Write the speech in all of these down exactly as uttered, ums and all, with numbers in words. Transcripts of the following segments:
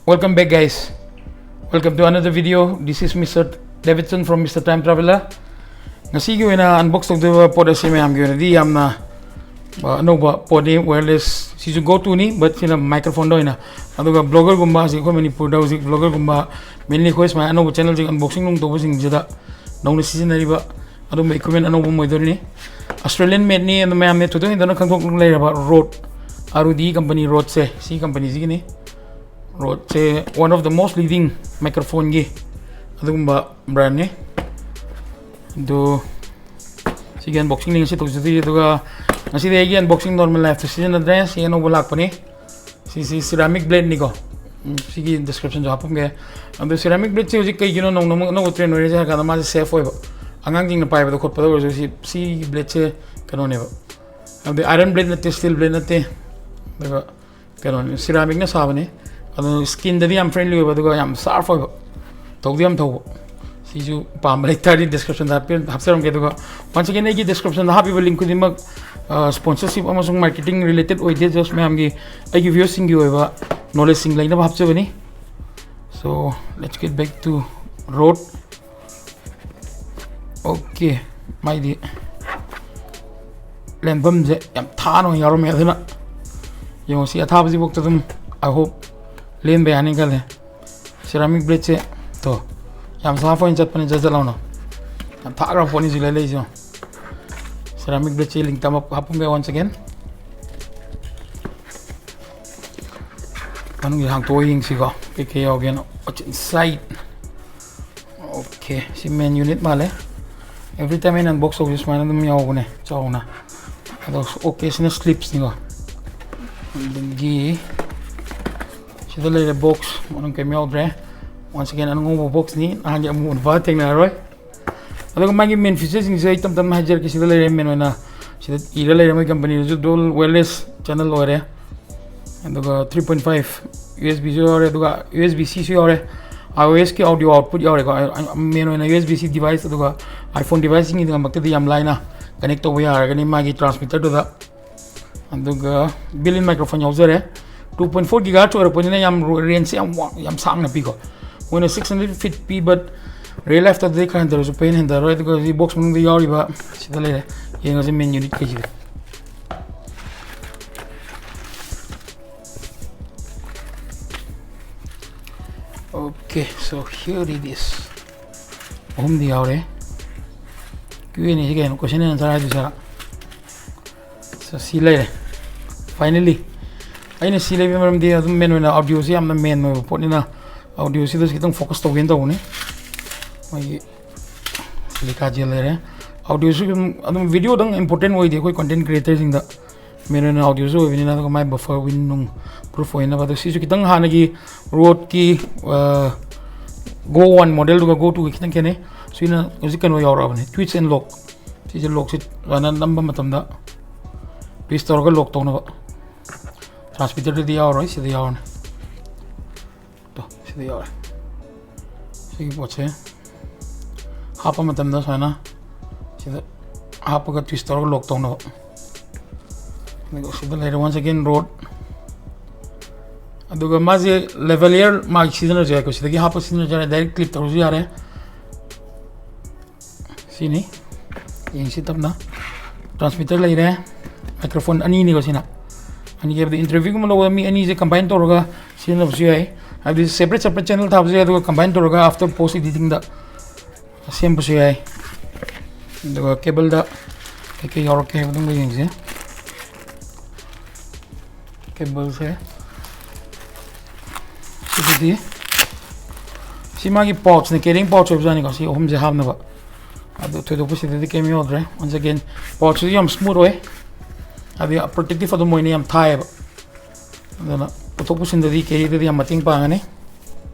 Welcome back, guys. Welcome to another video. This is Mister Davidson from Mister Time Traveler. ꯉꯁꯤꯒꯤ ꯑꯣꯏꯅ unbox ꯇꯧꯗꯣꯏꯕ ꯄꯣꯠ ꯑꯁꯤ ꯃꯌꯥꯝꯒꯤ ꯑꯣꯏꯅꯗꯤ ꯌꯥꯝꯅ ꯑ, ꯑꯅꯧꯕ ꯄꯣꯠꯅꯤ, wireless꯫ ꯁꯤꯁꯨ go to ꯅꯤ, but ꯁꯤꯅ microphone ꯗ ꯑꯣꯏꯅ꯫ ꯑꯗꯨꯒ vlogger ꯒꯨꯝꯕ, ꯍꯧꯖꯤꯛ ꯑꯩꯈꯣꯏ ꯃꯅꯤꯄꯨꯔꯗ ꯍꯧꯖꯤꯛ vlogger ꯒꯨꯝꯕ, mainly ꯑꯩꯈꯣꯏ ꯁꯨꯃꯥꯏꯅ ꯑꯅꯧꯕ channel ꯁꯤꯡ unboxing ꯅꯨꯡ ꯇꯧꯕꯁꯤꯡꯁꯤꯗ ꯅꯧꯅ ꯁꯤꯖꯤꯟꯅꯔꯤꯕ ꯑꯗꯨꯝꯕ equipment ꯑꯅꯧꯕ ꯑꯃ ꯑꯣꯏꯗꯣꯔꯤꯅꯤ꯫ Australian made ꯅꯤ, ꯑꯗꯨ ꯃꯌꯥꯝꯅ ꯊꯣꯏꯗꯣꯛ ꯍꯦꯟꯗꯣꯛꯅ ꯈꯪꯗꯣꯛ ꯂꯩꯔꯕ Rode, R O D E company, Rode ꯁꯦ, ꯁꯤ company ꯁꯤꯒꯤꯅꯤ꯫ Rode say one of the most leading microphone ꯒꯤ ꯑꯗꯨꯒꯨꯝꯕ brand ꯅꯤ꯫ ꯑꯗꯨ ꯁꯤꯒꯤ unboxing ꯅꯤ ꯉꯁꯤ ꯇꯧꯖꯗꯣꯏꯁꯦ꯫ ꯑꯗꯨꯒ ꯉꯁꯤꯗꯤ ꯑꯩꯒꯤ unboxing normal life ꯇ ꯁꯤꯖꯤꯟꯅꯗ꯭ꯔꯦ, ꯁꯤ ꯑꯅꯧꯕ ꯂꯥꯛꯄꯅꯤ꯫ ꯁꯤꯁꯤ ceramic blade ꯅꯤꯀꯣ꯫ ꯎꯝ, ꯁꯤꯒꯤ description ꯁꯨ ꯍꯥꯞꯄꯝꯒꯦ꯫ ꯑꯗꯣ ceramic blade ꯁꯦ ꯍꯧꯖꯤꯛ ꯀꯩꯒꯤꯅꯣ ꯅꯧꯅ ꯑꯃꯨꯛ ꯑꯅꯧꯕ trend ꯑꯣꯏꯔꯤꯁꯦ ꯍꯥꯏꯔ ꯀꯥꯟꯗ, ꯃꯥꯁꯦ safe ꯑꯣꯏꯕ꯫ ꯑꯉꯥꯡꯁꯤꯡꯅ ꯄꯥꯏꯕꯗ ꯈꯣꯠꯄꯗ ꯑꯣꯏꯔꯁꯨ ꯁꯤ, ꯁꯤꯒꯤ blade ꯁꯦ ꯀꯩꯅꯣꯅꯦꯕ, ꯍꯥꯏꯕꯗꯤ iron blade ꯅꯠꯇꯦ, steel blade ꯅꯠꯇꯦ, ꯑꯗꯨꯒ ꯀꯩꯅꯣꯅꯤ, ceramic ꯅ ꯁꯥꯕꯅꯤ꯫ ꯑꯗꯨ skin ꯗꯗꯤ ꯌꯥꯝ friendly ꯑꯣꯏꯕ, ꯑꯗꯨꯒ ꯌꯥꯝ sharp ꯑꯣꯏꯕ, ꯊꯧꯗꯤ ꯌꯥꯝ ꯊꯧꯕ꯫ ꯁꯤꯁꯨ ꯄꯥꯝꯕ ꯂꯩꯇꯥꯔꯗꯤ description ꯗ ꯍꯥꯞꯄꯤ-, ꯍꯥꯞꯆꯔꯝꯒꯦ꯫ ꯑꯗꯨꯒ once again, ꯑꯩꯒꯤ description ꯗ ꯍꯥꯞꯄꯤꯕ link ꯈꯨꯗꯤꯡꯃꯛ, ꯑ, sponsorship ꯑꯃꯁꯨꯡ marketing related ꯑꯣꯏꯗꯦ, just ꯃꯌꯥꯝꯒꯤ, ꯑꯩꯒꯤ viewer ꯁꯤꯡꯒꯤ ꯑꯣꯏꯕ knowledge ꯁꯤꯡ ꯂꯩꯅꯕ ꯍꯥꯞꯆꯕꯅꯤ꯫ So let's get back to Rode꯫ Okay, ꯃꯥꯏꯗꯤ ꯂꯦꯟꯐꯝꯁꯦ ꯌꯥꯝ ꯊꯥꯅ ꯑꯣꯏꯅ ꯌꯥꯎꯔꯝꯃꯦ, ꯑꯗꯨꯅ ꯌꯦꯡꯉꯣ, ꯁꯤ ꯑꯊꯥꯕꯁꯤꯐꯥꯎꯗ ꯑꯗꯨꯝ, I hope, ꯂꯦꯟꯕ ꯌꯥꯅꯤ ꯈꯜꯂꯦ꯫ Ceramic blade ꯁꯦ ꯇꯣ, ꯌꯥꯝ sharp ꯑꯣꯏꯅ ꯆꯠꯄꯅꯤ, ꯖꯠ ꯖꯠ ꯂꯥꯎꯅ꯫ ꯌꯥꯝ ꯊꯥꯈ꯭ꯔꯕ ꯄꯣꯠꯅꯤ ꯁꯤ ꯂꯩ-, ꯂꯩꯁꯦ ꯌꯦꯡꯉꯣ꯫ Ceramic blade ꯁꯦ link ꯇ ꯑꯃ ꯍꯥꯞꯄꯝꯒꯦ once again꯫ ꯃꯅꯨꯡꯁꯤ ꯍꯥꯡꯇꯣꯛꯑ ꯌꯦꯡꯁꯤꯀꯣ, ꯀꯩꯀꯩ ꯌꯥꯎꯒꯦꯅ꯫ What's inside? Okay, ꯁꯤ main unit ꯃꯥꯜꯂꯦ꯫ Every time ꯑꯩꯅ unbox ꯇꯧꯕꯁꯦ ꯁꯨꯃꯥꯏꯅ ꯑꯗꯨꯝ ꯌꯥꯎꯕꯅꯦ, ꯆꯥꯎꯅ꯫ ꯑꯗꯣ okay, ꯁꯤꯅ slips ꯅꯤꯀꯣ꯫ ꯑꯗꯒꯤ ꯁꯤꯗ ꯂꯩꯔꯦ box, ꯃꯅꯨꯡ ꯀꯩꯝ ꯌꯥꯎꯗ꯭ꯔꯦ꯫ Once again, ꯑꯉꯧꯕ box ꯅꯤ, ꯅꯍꯥꯟꯒꯤ ꯑꯃꯨꯕ ꯅꯨꯄꯥ ꯊꯦꯡꯅꯔꯔꯣꯏ꯫ ꯑꯗꯨꯒ ꯃꯥꯒꯤ main feature ꯁꯤꯡꯁꯦ ꯑꯩ ꯇꯞ ꯇꯞꯅ ꯍꯥꯏꯖꯔꯛꯀꯦ꯫ ꯁꯤꯗ ꯂꯩꯔꯦ main ꯑꯣꯏꯅ, ꯁꯤꯗ ꯏꯔ ꯂꯩꯔꯦ ꯃꯣꯏ company ꯗꯁꯨ dual wireless channel ꯑꯣꯏꯔꯦ꯫ ꯑꯗꯨꯒ three point five U S B ꯁꯨ ꯌꯥꯎꯔꯦ, ꯑꯗꯨꯒ U S B C ꯁꯨ ꯌꯥꯎꯔꯦ, iOS ꯀꯤ audio output ꯌꯥꯎꯔꯦꯀꯣ꯫ Main ꯑꯣꯏꯅ U S B C device, ꯑꯗꯨꯒ iPhone device ꯁꯤꯡꯒꯤꯗꯃꯛꯇꯗꯤ ꯌꯥꯝ ꯂꯥꯏꯅ connect ꯇꯧꯕ ꯌꯥꯔꯒꯅꯤ ꯃꯥꯒꯤ transmitter ꯗꯨꯗ꯫ ꯑꯗꯨꯒ built-in microphone ꯌꯥꯎꯖꯔꯦ꯫ Two point four gigahertz ꯑꯣꯏꯔꯛꯄꯅꯤꯅ ꯌꯥꯝ ꯔꯦꯟꯖꯁꯦ ꯌꯥꯝ ꯋꯥꯡ, ꯌꯥꯝ ꯁꯥꯡꯅ ꯄꯤꯀꯣ꯫ ꯃꯣꯏꯅ six hundred feet P, but real lifeꯇꯗꯤ ꯈꯔ ꯍꯟꯊꯔꯁꯨ ꯄꯦꯟ ꯍꯟꯊꯔꯣꯏ꯫ ꯑꯗꯨꯒ ꯍꯧꯖꯤꯛ ꯕꯣꯛꯁ ꯃꯅꯨꯡꯗ ꯌꯥꯎꯔꯤꯕ ꯁꯤꯗ ꯂꯩꯔꯦ, ꯌꯦꯡꯉꯁꯤ main unit ꯀꯩꯁꯤꯗ꯫ Okay, so here it is. ꯑꯍꯨꯝꯗꯤ ꯌꯥꯎꯔꯦ꯫ Q and A ꯁꯤ ꯀꯩꯅꯣ? Question and answer ꯍꯥꯏꯗꯨꯁꯥ꯫ So, ꯁꯤ ꯂꯩꯔꯦ꯫ Finally, ꯑꯩꯅ ꯁꯤ ꯂꯩꯕꯒꯤ ꯃꯔꯝꯗꯤ ꯑꯗꯨꯝ main ꯑꯣꯏꯅ audioꯁꯤ ꯌꯥꯝꯅ main ꯑꯣꯏꯕ ꯄꯣꯠꯅꯤꯅ, audioꯁꯤꯗꯁꯨ ꯈꯤꯇꯪ focus ꯇꯧꯒꯦꯅ ꯇꯧꯕꯅꯤ꯫ ꯃꯣꯏꯒꯤ silica gel ꯂꯩꯔꯦ꯫ Audioꯁꯨ ꯑꯗꯨꯝ, ꯑꯗꯨꯝ videoꯗꯪ important ꯑꯣꯏꯗꯦ ꯑꯩꯈꯣꯏ content creatorꯁꯤꯡꯗ꯫ Main ꯑꯣꯏꯅ audioꯁꯨ ꯑꯣꯏꯕꯅꯤꯅ, ꯑꯗꯨꯒ ꯃꯥꯏ buffer win ꯅꯨꯡ proof ꯑꯣꯏꯅꯕ꯫ ꯑꯗꯣ ꯁꯤꯁꯨ ꯈꯤꯇꯪ ꯍꯥꯟꯅꯒꯤ Rodeꯀꯤ, ꯑ, Go one modelꯗꯨꯒ Go twoꯒ ꯈꯤꯇꯪ ꯈꯦꯠꯅꯩ꯫ ꯁꯤꯅ ꯍꯧꯖꯤꯛ ꯀꯩꯅꯣ ꯌꯥꯎꯔꯛꯑꯕꯅꯤ, twist and lock꯫ ꯁꯤꯁꯦ lockꯁꯤ ꯁꯨꯃꯥꯏꯅ ꯅꯝꯕ ꯃꯇꯝꯗ twist ꯇꯧꯔꯒ lock ꯇꯧꯅꯕ꯫ Transmitterꯗꯗꯤ ꯌꯥꯎꯔꯣꯏ, ꯁꯤꯗ ꯌꯥꯎꯔꯅꯤ꯫ ꯇꯣ, ꯁꯤꯗ ꯌꯥꯎꯔꯦ꯫ ꯁꯤꯒꯤ ꯄꯣꯠꯁꯦ ꯍꯥꯞꯄ ꯃꯇꯝꯗ ꯁꯨꯃꯥꯏꯅ ꯁꯤꯗ ꯍꯥꯞꯄꯒ twist ꯇꯧꯔꯒ lock ꯇꯧꯅꯕ꯫ ꯑꯗꯨꯒ ꯁꯤꯗ ꯂꯩꯔꯦ, once again Rode꯫ ꯑꯗꯨꯒ ꯃꯥꯁꯦ lavalier ꯃꯥꯒꯤ ꯁꯤꯖꯤꯟꯅꯔꯁꯨ ꯌꯥꯏꯀꯣ, ꯁꯤꯗꯒꯤ ꯍꯥꯞꯄ ꯁꯤꯖꯤꯟꯅꯔꯁꯨ ꯌꯥꯔꯦ, direct clip ꯇꯧꯔꯁꯨ ꯌꯥꯔꯦ꯫ ꯁꯤꯅꯤ, ꯌꯦꯡꯁꯤ ꯇꯞꯅ꯫ Transmitter ꯂꯩꯔꯦ, microphone ꯑꯅꯤꯅꯤꯀꯣ ꯁꯤꯅ꯫ ꯑꯅꯤꯒꯤ ꯍꯥꯏꯕꯗꯤ interviewꯒꯨꯝꯕ ꯂꯧꯕꯗ ꯃꯤ ꯑꯅꯤꯁꯦ combine ꯇꯧꯔꯒ ꯁꯤꯖꯤꯟꯅꯕꯁꯨ ꯌꯥꯏ, ꯍꯥꯏꯕꯗꯤ separate separate channel ꯊꯥꯕꯁꯨ ꯌꯥꯏ, ꯑꯗꯨꯒ combine ꯇꯧꯔꯒ after post editingꯗ ꯁꯦꯝꯕꯁꯨ ꯌꯥꯏ꯫ ꯑꯗꯨꯒ cableꯗ ꯀꯩꯀꯩ ꯌꯥꯎꯔꯛꯀꯦ ꯍꯥꯏꯕꯗꯨꯝꯒ ꯌꯦꯡꯁꯦ꯫ Cableꯁꯦ ꯁꯤꯒꯤꯗꯤ, ꯁꯤ ꯃꯥꯒꯤ pouchꯅꯦ, carrying pouch ꯑꯣꯏꯕꯖꯥꯠꯅꯤꯀꯣ, ꯁꯤ ꯑꯍꯨꯝꯁꯦ ꯍꯥꯞꯅꯕ꯫ ꯑꯗꯨ ꯊꯣꯏꯗꯣꯛꯄ ꯁꯤꯗꯗꯤ ꯀꯩꯝ ꯌꯥꯎꯗ꯭ꯔꯦ꯫ Once again, pouchꯁꯤꯗꯤ ꯌꯥꯝ smooth ꯑꯣꯏ, ꯍꯥꯏꯗꯤ protective ꯑꯗꯨꯝ ꯑꯣꯏꯅ ꯌꯥꯝ ꯊꯥꯏꯌꯦꯕ꯫ ꯑꯗꯨꯅ ꯄꯨꯊꯣꯛ ꯄꯨꯁꯤꯟꯗꯗꯤ, carryꯗꯗꯤ ꯌꯥꯝ ꯃꯇꯦꯡ ꯄꯥꯡꯒꯅꯤ꯫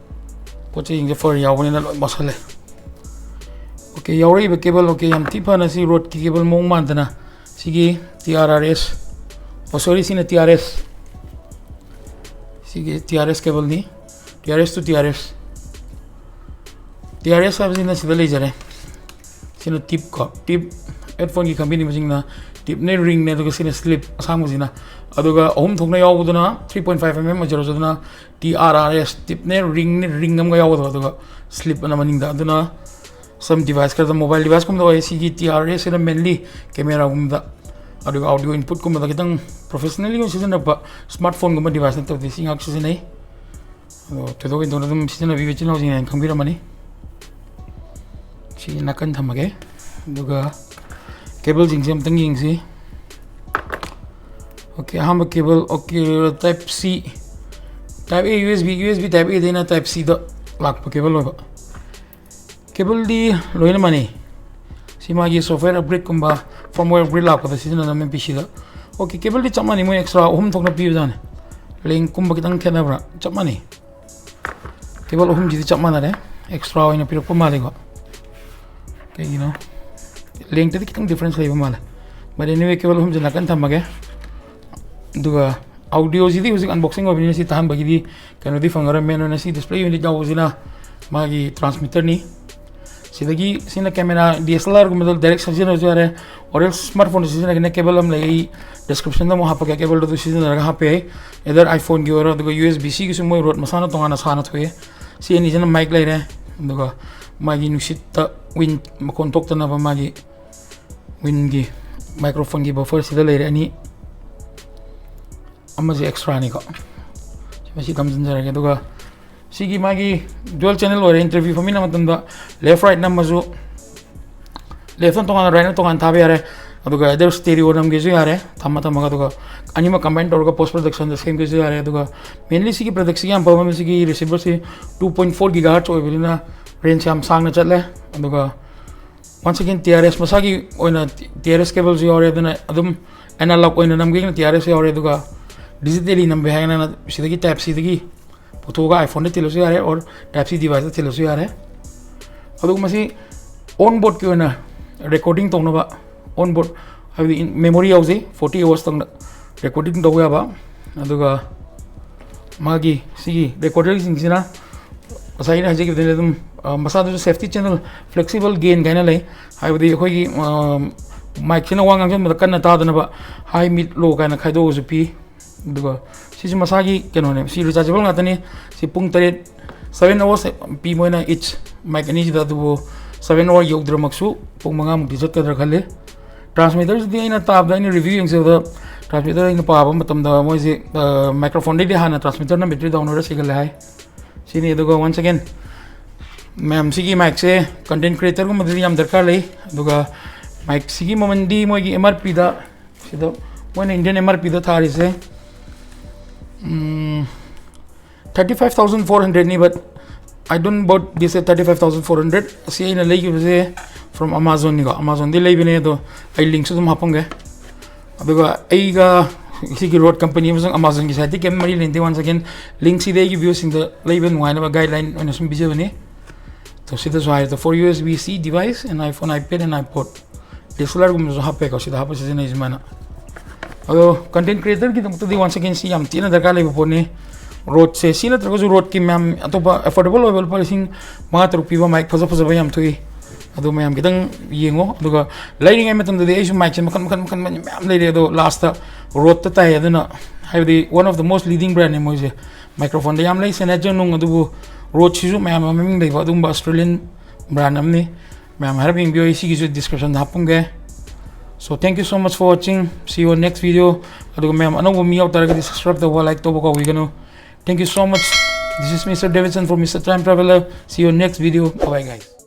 ꯄꯣꯠ ꯆꯩꯁꯤꯡꯁꯦ fur ꯌꯥꯎꯕꯅꯤꯅ ꯂꯣꯏ ꯃꯣꯠꯁꯜꯂꯦ꯫ Okay, ꯌꯥꯎꯔꯛꯏꯕ cable, okay, ꯌꯥꯝ ꯊꯤ ꯐꯅ ꯁꯤ Rodeꯀꯤ cable ꯃꯑꯣꯡ ꯃꯥꯟꯗꯅ꯫ ꯁꯤꯒꯤ T R R S, oh sorry, ꯁꯤꯅ T R S, ꯁꯤꯒꯤ T R S cableꯅꯤ, T R S to T R S꯫ T R S ꯍꯥꯏꯕꯁꯤꯅ ꯁꯤꯗ ꯂꯩꯖꯔꯦ꯫ ꯁꯤꯅ tip ꯀꯣ, tip headphoneꯒꯤ ꯈꯪꯕꯤꯅꯤꯡꯕꯁꯤꯡꯅ ꯇꯤꯞꯅꯦ, ꯔꯤꯡꯅꯦ, ꯑꯗꯨꯒ ꯁꯤꯅ ꯁ꯭ꯂꯤꯞ ꯑꯁꯥꯡꯕꯁꯤꯅ꯫ ꯑꯗꯨꯒ ꯑꯍꯨꯝ ꯊꯣꯛꯅ ꯌꯥꯎꯕꯗꯨꯅ three point five mm ꯑꯣꯏꯖꯔꯁꯨ, ꯑꯗꯨꯅ T R R S ꯇꯤꯞꯅꯦ, ꯔꯤꯡꯅꯦ, ꯔꯤꯡ ꯑꯃꯒ ꯌꯥꯎꯒꯗꯕ, ꯑꯗꯨꯒ ꯁ꯭ꯂꯤꯞ ꯑꯅ ꯃꯅꯤꯡꯗ꯫ ꯑꯗꯨꯅ some device ꯈꯔꯗ, mobile device ꯀꯨꯝꯕꯗ ꯑꯣꯏ, ꯁꯤꯒꯤ T R S ꯁꯤꯅ mainly camera ꯒꯨꯝꯕꯗ, ꯑꯗꯨꯒ audio input ꯀꯨꯝꯕꯗ ꯈꯤꯇꯪ professionally ꯑꯣꯏꯅ ꯁꯤꯖꯤꯟꯅꯔꯛꯄ, smartphone ꯒꯨꯝꯕ device ꯅꯠꯇꯕꯗꯤ ꯁꯤ ꯉꯥꯛ ꯁꯤꯖꯤꯟꯅꯩ꯫ ꯑꯗꯣ ꯊꯣꯏꯗꯣꯛ ꯍꯦꯟꯗꯣꯛꯅ ꯑꯗꯨꯝ ꯁꯤꯖꯤꯟꯅꯕꯤꯕ ꯏꯆꯤꯜ ꯏꯅꯥꯎꯁꯤꯡꯅ ꯍꯦꯟꯅ ꯈꯪꯕꯤꯔꯝꯃꯅꯤ꯫ ꯁꯤ ꯅꯥꯀꯟ ꯊꯝꯃꯒꯦ꯫ ꯑꯗꯨꯒ cable ꯁꯤꯡꯁꯦ ꯑꯝꯇꯪ ꯌꯦꯡꯁꯤ꯫ OK, ꯑꯍꯥꯟꯕ cable, OK, type C, type A, U S B, U S B type A ꯗꯩꯅ type C ꯗ ꯂꯥꯛꯄ cable ꯑꯣꯏꯕ꯫ Cable ꯗꯤ ꯂꯣꯏꯅ ꯃꯥꯟꯅꯩ꯫ ꯁꯤ ꯃꯥꯒꯤ software upgrade ꯀꯨꯝꯕ, firmware upgrade ꯂꯥꯛꯄꯗ ꯁꯤꯖꯤꯟꯅꯅꯕ ꯄꯤ ꯁꯤꯗ꯫ OK, cable ꯗꯤ ꯆꯞ ꯃꯥꯟꯅꯩ, ꯃꯣꯏ extra ꯑꯍꯨꯝ ꯊꯣꯛꯅ ꯄꯤꯕꯖꯥꯠꯅꯤ꯫ Length ꯀꯨꯝꯕ ꯈꯤꯇꯪ ꯈꯦꯠꯅꯕ꯭ꯔꯥ? ꯆꯞ ꯃꯥꯟꯅꯩ꯫ Cable ꯑꯍꯨꯝꯁꯤꯗꯤ ꯆꯞ ꯃꯥꯟꯅꯔꯦ, extra ꯑꯣꯏꯅ ꯄꯤꯔꯛꯄ ꯃꯥꯜꯂꯦꯀꯣ꯫ ꯀꯩꯒꯤꯅꯣ? Length ꯇꯗꯤ ꯈꯤꯇꯪ difference ꯂꯩꯕ ꯃꯥꯜꯂꯦ꯫ But anyway, cable ꯑꯍꯨꯝꯁꯦ ꯅꯥꯀꯟ ꯊꯝꯃꯒꯦ꯫ ꯑꯗꯨꯒ audio ꯁꯤꯗꯤ ꯍꯧꯖꯤꯛ unboxing ꯑꯣꯏꯕꯅꯤꯅ ꯁꯤ ꯇꯥꯍꯟꯕꯒꯤꯗꯤ ꯀꯩꯅꯣꯗꯤ ꯐꯪꯉꯔꯣꯏ꯫ Main ꯑꯣꯏꯅ ꯁꯤ display unit ꯌꯥꯎꯕꯁꯤꯅ ꯃꯥꯒꯤ transmitter ꯅꯤ꯫ ꯁꯤꯗꯒꯤ ꯁꯤꯅ camera, D S L R ꯒꯨꯝꯕꯗ direct ꯁꯤꯖꯤꯟꯅꯔꯁꯨ ꯌꯥꯔꯦ, or else smartphone the ꯁꯤꯖꯤꯟꯅꯒꯦꯅ cable ꯑꯃ ꯂꯩ, ꯑꯩ description ꯗ ꯑꯃꯨꯛ ꯍꯥꯞꯄꯒꯦ, cable ꯗꯨ ꯑꯗꯨ ꯁꯤꯖꯤꯟꯅꯔꯒ ꯍꯥꯞꯄ ꯌꯥꯏ꯫ Either iPhone ꯒꯤ ꯑꯣꯏꯔꯣ, ꯑꯗꯨꯒ U S B C ꯒꯤꯁꯨ ꯃꯣꯏ rod ꯃꯁꯥꯅ ꯇꯣꯉꯥꯟꯅ ꯁꯥꯅ ꯊꯣꯛꯑꯦ꯫ ꯁꯤ ꯑꯅꯤꯁꯤꯅ mic ꯂꯩꯔꯦ, ꯑꯗꯨꯒ ꯃꯥꯒꯤ ꯅꯨꯡꯁꯤꯠꯇ, wind ꯃꯈꯣꯟ ꯊꯣꯛꯇꯅꯕ ꯃꯥꯒꯤ wind ꯒꯤ microphone ꯒꯤ buffer ꯁꯤꯗ ꯂꯩꯔꯦ ꯑꯅꯤ꯫ ꯑꯃꯁꯦ extra ꯅꯤꯀꯣ꯫ ꯃꯁꯤ ꯊꯝꯖꯤꯟꯖꯔꯒꯦ꯫ ꯑꯗꯨꯒ ꯁꯤꯒꯤ ꯃꯥꯒꯤ dual channel ꯑꯣꯏꯔꯦ, interview ꯐꯝꯃꯤꯟꯅ ꯃꯇꯝꯗ left right ꯅꯝꯃꯁꯨ, left ꯅ ꯇꯣꯉꯥꯟꯅ, right ꯅ ꯇꯣꯉꯥꯟꯅ ꯊꯥꯕ ꯌꯥꯔꯦ꯫ ꯑꯗꯨꯒ either stereo ꯅꯝꯒꯦꯁꯨ ꯌꯥꯔꯦ, ꯊꯝꯃ ꯊꯝꯃꯒ, ꯑꯗꯨꯒ ꯑꯅꯤꯃꯛ combine ꯇꯧꯔꯒ post production ꯗ ꯁꯦꯝꯒꯦꯁꯨ ꯌꯥꯔꯦ꯫ ꯑꯗꯨꯒ mainly ꯁꯤꯒꯤ product ꯁꯤꯒꯤ ꯌꯥꯝ ꯐꯕ ꯑꯃ, ꯁꯤꯒꯤ receiver ꯁꯤ two point four gigahertz ꯑꯣꯏꯕꯅꯤꯅ range ꯌꯥꯝ ꯁꯥꯡꯅ ꯆꯠꯂꯦ꯫ ꯑꯗꯨꯒ once again T R S ꯃꯁꯥꯒꯤ ꯑꯣꯏꯅ T R S cable ꯁꯨ ꯌꯥꯎꯔꯦ, ꯑꯗꯨꯅ ꯑꯗꯨꯝ analog ꯑꯣꯏꯅ ꯅꯝꯒꯦꯅ T R S ꯌꯥꯎꯔꯦ꯫ ꯑꯗꯨꯒ digitally ꯅꯝꯒꯦ ꯍꯥꯏꯔꯒꯅ ꯁꯤꯗꯒꯤ type C ꯗꯒꯤ ꯄꯨꯊꯣꯛꯑꯒ iPhone ꯗ ꯊꯤꯜꯂꯁꯨ ꯌꯥꯔꯦ, or type C device ꯇ ꯊꯤꯜꯂꯁꯨ ꯌꯥꯔꯦ꯫ ꯑꯗꯨꯒ ꯃꯁꯤ on board ꯀꯤ ꯑꯣꯏꯅ recording ꯇꯧꯅꯕ, on board ꯍꯥꯏꯕꯗꯤ in-, memory ꯌꯥꯎꯖꯩ, forty hours ꯇꯪꯗ recording ꯇꯧꯕ ꯌꯥꯕ꯫ ꯑꯗꯨꯒ ꯃꯥꯒꯤ ꯁꯤꯒꯤ recorder ꯁꯤꯡꯁꯤꯅ ꯉꯁꯥꯏ ꯑꯩꯅ ꯍꯥꯏꯖꯈꯤꯕꯗꯨꯅ ꯑꯗꯨꯝ, ꯑ, ꯃꯁꯥꯗꯁꯨ safety channel, flexible gain ꯀꯥꯏꯅ ꯂꯩ꯫ ꯍꯥꯏꯕꯗꯤ ꯑꯩꯈꯣꯏꯒꯤ, ꯑ, ꯃꯥꯏꯛꯁꯤꯅ ꯋꯥ ꯉꯥꯡꯁꯤꯟꯕꯗ ꯀꯟꯅ ꯇꯥꯗꯅꯕ ꯍꯥꯏ, ꯃꯤꯠ, ꯂꯣ ꯀꯥꯏꯅ ꯈꯥꯏꯗꯣꯛꯑꯒꯁꯨ ꯄꯤ꯫ ꯑꯗꯨꯒ ꯁꯤꯁꯨ ꯃꯁꯥꯒꯤ ꯀꯩꯅꯣꯅꯦ, ꯁꯤ rechargeable ꯉꯥꯛꯇꯅꯤ꯫ ꯁꯤ ꯄꯨꯡ ꯇꯔꯦꯠ, seven hours ꯄꯤ ꯃꯣꯏꯅ each, ꯃꯥꯏꯛ ꯑꯅꯤꯁꯤꯗ꯫ ꯑꯗꯨꯕꯨ seven hour ꯌꯧꯗ꯭ꯔꯃꯛꯁꯨ ꯄꯨꯡ ꯃꯉꯥꯃꯨꯛꯇꯤ ꯆꯠꯀꯗ꯭ꯔꯥ ꯈꯜꯂꯤ꯫ ꯇ꯭ꯔꯥꯟꯁꯃꯤꯇꯔꯁꯤꯗꯤ ꯑꯩꯅ ꯇꯥꯕꯗ, ꯑꯩꯅ ꯔꯤꯚ꯭ꯌꯨ ꯌꯦꯡꯖꯕꯗ, ꯇ꯭ꯔꯥꯟꯁꯃꯤꯇꯔ ꯑꯩꯅ ꯄꯥꯕ ꯃꯇꯝꯗ ꯃꯣꯏꯁꯦ ꯃꯥꯏꯀ꯭ꯔꯣꯐꯣꯟꯗꯩꯗꯤ ꯍꯥꯟꯅ ꯇ꯭ꯔꯥꯟꯁꯃꯤꯇꯔꯅ ꯕꯦꯇ꯭ꯔꯤ ꯗꯥꯎꯟ ꯑꯣꯏꯔ ꯁꯤꯒꯜꯂꯦ ꯍꯥꯏ꯫ ꯁꯤꯅꯤ꯫ ꯑꯗꯨꯒ once again, ꯃꯌꯥꯝ, ꯁꯤꯒꯤ ꯃꯥꯏꯛꯁꯦ ꯀꯟꯇꯦꯟ ꯀ꯭ꯔꯤꯌꯦꯇꯔꯒꯨꯝꯕꯗꯗꯤ ꯌꯥꯝ ꯗꯔꯀꯥꯔ ꯂꯩ꯫ ꯑꯗꯨꯒ ꯃꯥꯏꯛꯁꯤꯒꯤ ꯃꯃꯜꯗꯤ ꯃꯣꯏꯒꯤ ꯑꯦꯝ ꯑꯥꯔ ꯄꯤꯗ, ꯁꯤꯗ ꯃꯣꯏꯅ ꯏꯟꯗꯤꯌꯟ ꯑꯦꯝ ꯑꯥꯔ ꯄꯤꯗ ꯊꯥꯔꯤꯁꯦ, ꯎꯝ, thirty five thousand four hundredꯅꯤ, but I don't bought this at thirty five thousand four hundred꯫ ꯑꯁꯤ ꯑꯩꯅ ꯂꯩꯈꯤꯕꯁꯦ from Amazonꯅꯤꯀꯣ, Amazonꯗꯒꯤ ꯂꯩꯕꯅꯦ꯫ ꯑꯗꯣ ꯑꯩ ꯂꯤꯡꯁꯨ ꯑꯗꯨꯝ ꯍꯥꯞꯄꯝꯒꯦ꯫ ꯑꯗꯨꯒ ꯑꯩꯒ ꯁꯤꯒꯤ ꯔꯣꯗ ꯀꯝꯄꯅꯤ ꯑꯃꯁꯨꯡ Amazonꯒꯤ ꯁꯥꯏꯠꯇꯒꯤ ꯀꯩꯝ ꯃꯔꯤ ꯂꯩꯅꯗꯦ꯫ Once again, ꯂꯤꯡꯁꯤꯗꯤ ꯑꯩꯒꯤ ꯚ꯭ꯌꯨꯁꯤꯡꯗ ꯂꯩꯕ ꯅꯨꯡꯉꯥꯏꯅꯕ ꯒꯥꯏꯗꯂꯥꯏꯟ ꯑꯣꯏꯅ ꯁꯨꯝ ꯄꯤꯖꯕꯅꯤ꯫ ꯑꯗꯣ ꯁꯤꯗꯁꯨ ꯍꯥꯏꯔꯦ, for U S B C device and iPhone, iPad and iPod, DSLRꯒꯨꯝꯕꯁꯨ ꯍꯥꯞꯄꯦꯀꯣ꯫ ꯁꯤꯗ ꯍꯥꯞꯄ ꯁꯤꯖꯤꯟꯅꯩꯁꯦ ꯃꯥꯅ꯫ ꯑꯗꯣ ꯀꯟꯇꯦꯟ ꯀ꯭ꯔꯤꯌꯦꯇꯔꯒꯤꯗꯃꯛꯇꯗꯤ once again ꯁꯤ ꯌꯥꯝ ꯊꯤꯅ ꯗꯔꯀꯥꯔ ꯂꯩꯕ ꯄꯣꯠꯅꯤ꯫ ꯔꯣꯗꯁꯦ ꯁꯤ ꯅꯠꯇ꯭ꯔꯒꯁꯨ ꯔꯣꯗꯀꯤ ꯃꯌꯥꯝ ꯑꯇꯣꯞꯄ ꯑꯦꯐꯣꯔꯗꯦꯕꯜ ꯑꯣꯏꯕ ꯂꯨꯄꯥ ꯂꯤꯁꯤꯡ ꯃꯉꯥ ꯇꯔꯨꯛ ꯄꯤꯕ ꯃꯥꯏꯛ ꯐꯖ ꯐꯖꯕ ꯌꯥꯝ ꯊꯣꯛꯏ꯫ ꯑꯗꯨ ꯃꯌꯥꯝ ꯈꯤꯇꯪ ꯌꯦꯡꯉꯣ꯫ ꯑꯗꯨꯒ ꯂꯩꯔꯤꯉꯩ ꯃꯇꯝꯗꯗꯤ ꯑꯩꯁꯨ ꯃꯥꯏꯛꯁꯦ ꯃꯈꯟ ꯃꯈꯟ ꯃꯈꯟ ꯃꯈꯟ ꯃꯌꯥꯝ ꯂꯩꯔꯦ꯫ ꯑꯗꯣ ꯂꯥꯁꯇ ꯔꯣꯗꯇ ꯇꯥꯏ꯫ ꯑꯗꯨꯅ ꯍꯥꯏꯕꯗꯤ one of the most leading brandꯅꯦ ꯃꯣꯏꯁꯦ꯫ ꯃꯥꯏꯀ꯭ꯔꯣꯐꯣꯟꯗ ꯌꯥꯝ ꯂꯩ, Sennheiser ꯅꯨꯡ, ꯑꯗꯨꯕꯨ ꯔꯣꯗꯁꯤꯁꯨ ꯃꯌꯥꯝ ꯃꯃꯤꯡ ꯂꯩꯕ ꯑꯗꯨꯒꯨꯝꯕ Australian brand ꯑꯃꯅꯤ꯫ ꯃꯌꯥꯝ ꯍꯥꯏꯔꯞ ꯌꯦꯡꯕꯤꯌꯨ, ꯑꯩ ꯁꯤꯒꯤꯁꯨ descriptionꯗ ꯍꯥꯞꯄꯝꯒꯦ꯫ So thank you so much for watching, see you on next video꯫ ꯑꯗꯨꯒ ꯃꯌꯥꯝ ꯑꯅꯧꯕ ꯃꯤ ꯌꯥꯎ ꯇꯥꯔꯒꯗꯤ subscribe ꯇꯧꯕ, like ꯇꯧꯕ ꯀꯥꯎꯕꯤꯒꯅꯨ꯫ Thank you so much, this is Mister Davidson from Mister Time Traveler, see you on next video, bye bye guys꯫